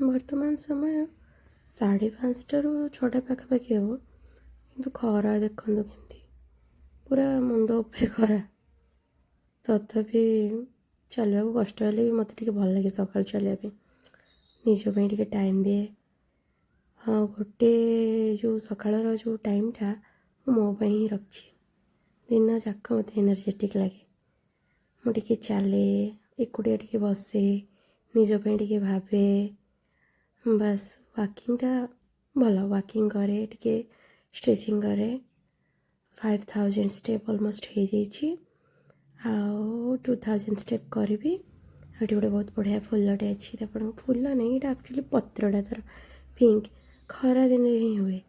ବର୍ତ୍ତମାନ ସମୟ 5:30ରୁ 6ଟା ପାଖାପାଖି ହେବ, କିନ୍ତୁ ଖରା ଦେଖନ୍ତୁ କେମିତି, ପୁରା ମୁଣ୍ଡ ଉପରେ ଖରା। ତଥାପି ଚାଲିବାକୁ କଷ୍ଟ ହେଲେ ବି ମୋତେ ଟିକେ ଭଲ ଲାଗେ ସକାଳୁ ଚାଲିବା ପାଇଁ। ନିଜ ପାଇଁ ଟିକେ ଟାଇମ୍ ଦିଏ। ହଁ, ଗୋଟେ ଯେଉଁ ସକାଳର ଯେଉଁ ଟାଇମ୍ଟା ମୁଁ ମୋ ପାଇଁ ହିଁ ରଖିଛି। ଦିନ ଯାକ ମୋତେ ଏନର୍ଜେଟିକ୍ ଲାଗେ। ମୁଁ ଟିକେ ଚାଲେ, ଏକୁଟିଆ ଟିକେ ବସେ, ନିଜ ପାଇଁ ଟିକେ ଭାବେ। ବାସ୍, ୱାକିଂଟା ଭଲ। ୱାକିଂ କରେ, ଟିକେ ଷ୍ଟ୍ରେଚିଂ କରେ। 5000 ଷ୍ଟେପ୍ ଅଲମୋଷ୍ଟ ହେଇଯାଇଛି, ଆଉ 2000 ଷ୍ଟେପ୍ କରିବି। ଆଉ ଏଠି ଗୋଟେ ବହୁତ ବଢ଼ିଆ ଫୁଲଟେ ଅଛି। ଆପଣଙ୍କୁ ଫୁଲ ନାହିଁ, ଏଇଟା ଆକ୍ଚୁଆଲି ପତ୍ରଟା ତା'ର ପିଙ୍କ। ଖରା ଦିନରେ ହିଁ ହୁଏ।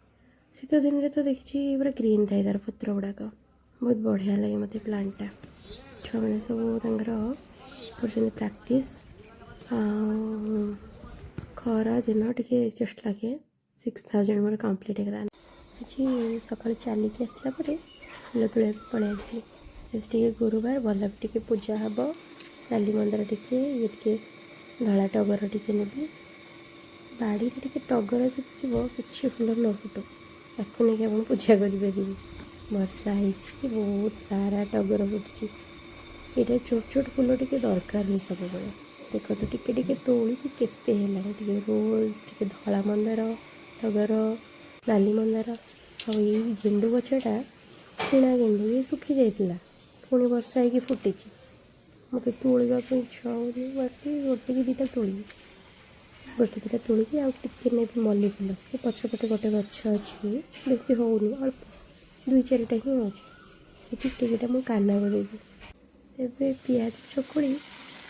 ଶୀତ ଦିନରେ ତ ଦେଖିଛି ପୁରା ଗ୍ରୀନ୍ ଥାଏ ତା'ର ପତ୍ର ଗୁଡ଼ାକ। ବହୁତ ବଢ଼ିଆ ଲାଗେ ମୋତେ ପ୍ଲାଣ୍ଟଟା। ଛୁଆମାନେ ସବୁ ତାଙ୍କର କରୁଛନ୍ତି ପ୍ରାକ୍ଟିସ୍। ଆଉ ଖରା ଦିନ ଟିକେ ଜଷ୍ଟ ଲାଗେ। 6000 ମୋର କମ୍ପ୍ଲିଟ୍ ହେଇଗଲା। ଆଜି ସକାଳୁ ଚାଲିକି ଆସିଲା ପରେ ଫୁଲ ତୋଳିବାକୁ ପଳେଇ ଆସିଲି। ଆଜି ଟିକେ ଗୁରୁବାର, ଭଲ ବି ଟିକେ ପୂଜା ହେବ। ନାଲି ମନ୍ଦାର ଟିକେ, ଇଏ ଟିକେ ଧଳା ଟଗର ଟିକେ ନେବି। ବାଡ଼ିରେ ଟିକେ ଟଗର ଯଦି ଥିବ, କିଛି ଫୁଲ ନ ଫୁଟୁ, ତାକୁ ନେଇକି ଆପଣ ପୂଜା କରିପାରିବେ। ବର୍ଷା ହେଇଛି, ବହୁତ ସାରା ଟଗର ଫୁଟୁଛି। ଏଇଟା ଛୋଟ ଛୋଟ ଫୁଲ ଟିକେ ଦରକାର ହିଁ ସବୁବେଳେ। ଦେଖନ୍ତୁ, ଟିକେ ଟିକେ ତୋଳିକି କେତେ ହେଲାଣି। ଟିକେ ରୋଜ୍, ଟିକେ ଧଳା ମନ୍ଦାର, ଟଗର, ନାଲି ମନ୍ଦାର। ଆଉ ଏଇ ଗେଣ୍ଡୁ ଗଛଟା କିଣା ଗେଣ୍ଡୁ, ଇଏ ଶୁଖି ଯାଇଥିଲା, ପୁଣି ବର୍ଷା ହେଇକି ଫୁଟିଛି। ମୋତେ ତୋଳିବା ପାଇଁ ଇଚ୍ଛା ହେଉନି, ବାକି ଗୋଟେ କି ଦୁଇଟା ତୋଳିବି। ଗୋଟେ ଦୁଇଟା ତୋଳିକି ଆଉ ଟିକେ ନେବି ମଲ୍ଲି ଫୁଲ। ଏ ପଛପଟେ ଗୋଟେ ଗଛ ଅଛି, ବେଶୀ ହେଉନି, ଅଳ୍ପ ଦୁଇ ଚାରିଟା ହିଁ ହେଉଛି। ଏ ଟିକିଟା ମୁଁ କାହ୍ନାକୁ ଦେବି। ତେବେ ପିଆଜ ଚକୁଳି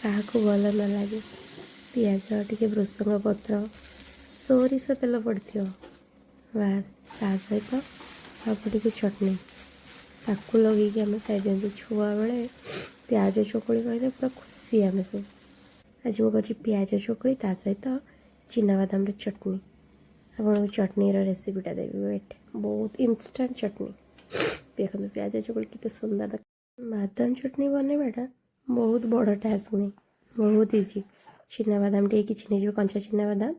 କାହାକୁ ଭଲ ନ ଲାଗେ? ପିଆଜ ଟିକେ, ଭୃସଙ୍ଗ ପତ୍ର, ସୋରିଷ ତେଲ ପଡ଼ିଥିବ, ବାସ୍। ତା ସହିତ ଅଳ୍ପ ଟିକେ ଚଟଣି, ତାକୁ ଲଗେଇକି ଆମେ ଖାଇଦିଅନ୍ତୁ। ଛୁଆବେଳେ ପିଆଜ ଚକୁଳି କହିଲେ ପୁରା ଖୁସି ଆମେ ସବୁ। ଆଜି ମୁଁ କରିଛି ପିଆଜ ଚକୁଳି, ତା ସହିତ ଚିନାବାଦାମର ଚଟଣି। ଆପଣଙ୍କୁ ଚଟଣିର ରେସିପିଟା ଦେବି, ୱେଟ୍। ବହୁତ ଇନଷ୍ଟାଣ୍ଟ ଚଟଣି। ଦେଖନ୍ତୁ, ପିଆଜ ଚକୁଳି କେତେ ସୁନ୍ଦର। ବାଦାମ ଚଟଣି ବନେଇବାଟା ବହୁତ ବଡ଼ ଟାସ୍କ ନୁହେଁ, ବହୁତ ଇଜି। ଚିନାବାଦାମ ଟିକେ କିଛି ନେଇଯିବେ, କଞ୍ଚା ଚିନାବାଦାମ।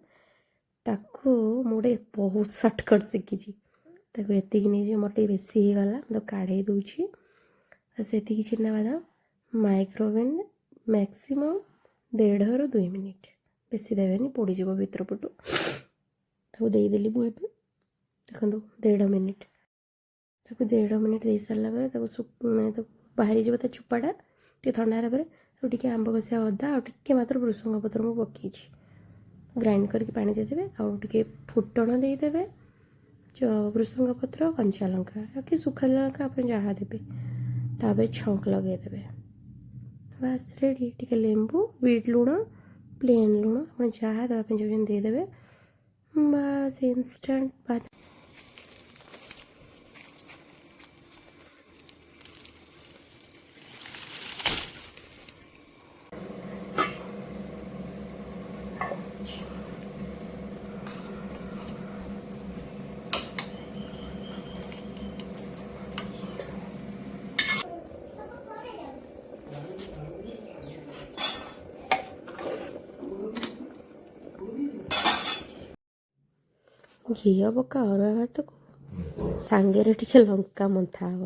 ତାକୁ ମୁଁ ଗୋଟେ ବହୁତ ସର୍ଟକଟ୍ ଶିଖିଛି। ତାକୁ ଏତିକି ନେଇଯିବେ। ମୋର ଟିକେ ବେଶୀ ହେଇଗଲା, ମୁଁ ତାକୁ କାଢ଼େଇ ଦେଉଛି। ଆଉ ସେତିକି ଚିନାବାଦାମ ମାଇକ୍ରୋଓଭେନ୍ ମ୍ୟାକ୍ସିମମ୍ 1.5ରୁ 2 ମିନିଟ୍, ବେଶୀ ଦେବେନି, ପୋଡ଼ିଯିବ ଭିତର ପଟୁ। ତାକୁ ଦେଇଦେଲି ମୁଁ ଏବେ। ଦେଖନ୍ତୁ, 1.5 ମିନିଟ୍। ତାକୁ 1.5 ମିନିଟ୍ ଦେଇ ସାରିଲା ପରେ ତାକୁ ମାନେ ତାକୁ ବାହାରିଯିବ ତା ଚୋପାଟା। ଟିକେ ଥଣ୍ଡା ହେଲା ପରେ ତାକୁ ଟିକେ ଆମ୍ବ କଷିଆ ଅଦା ଆଉ ଟିକେ ମାତ୍ର ଭୃସଙ୍ଗ ପତ୍ର ମୁଁ ପକେଇଛି। ଗ୍ରାଇଣ୍ଡ କରିକି ପାଣି ଦେଇଦେବେ ଆଉ ଟିକେ ଫୁଟଣ ଦେଇଦେବେ, ଭୃସଙ୍ଗ ପତ୍ର, କଞ୍ଚା ଲଙ୍କା କି ଶୁଖା ଲଙ୍କା, ଆପଣ ଯାହା ଦେବେ। ତାପରେ ଛଙ୍କ ଲଗେଇଦେବେ, ବାସ୍ ରେଡ଼ି। ଟିକେ ଲେମ୍ବୁ, ବିଟ୍ ଲୁଣ, ପ୍ଲେନ୍ ଲୁଣ, ଆପଣ ଯାହା ଦେବା ପାଇଁ ଚାହୁଁଛନ୍ତି ଦେଇଦେବେ। ବାସ୍, ଇନଷ୍ଟାଣ୍ଟ। ଘିଅ ପକା ଅରୁଆ ଭାତକୁ ସାଙ୍ଗରେ ଟିକେ ଲଙ୍କା ମନ୍ଥା ହେବ,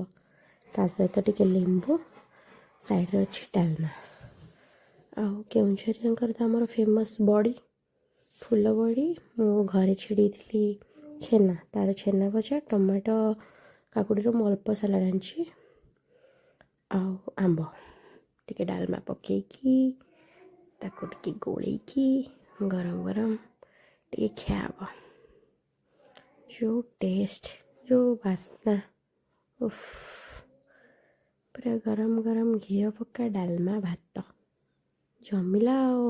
ତା ସହିତ ଟିକେ ଲେମ୍ବୁ, ସାଇଡ଼ରେ ଅଛି ଡାଲମା। ଆଉ କେଉଁଝରିଆଙ୍କର ତ ଆମର ଫେମସ୍ ବଡ଼ି, ଫୁଲ ବଡ଼ି। ମୁଁ ଘରେ ଛିଡ଼େଇଥିଲି ଛେନା, ତାର ଛେନା ଭଜା, ଟମାଟୋ କାକୁଡ଼ିର ମୁଁ ଅଳ୍ପ ସାଲାଡ଼ ଆଣିଛି, ଆଉ ଆମ୍ବ। ଟିକେ ଡାଲମା ପକେଇକି, ତାକୁ ଟିକେ ଗୋଳେଇକି ଗରମ ଗରମ ଟିକେ ଖିଆ ହେବ। ଯେଉଁ ଟେଷ୍ଟ, ଯେଉଁ ବାସ୍ନା, ଉଫ୍! ପୁରା ଗରମ ଗରମ ଘିଅ ପକା ଡାଲମା ଭାତ ଜମିଲା ଆଉ।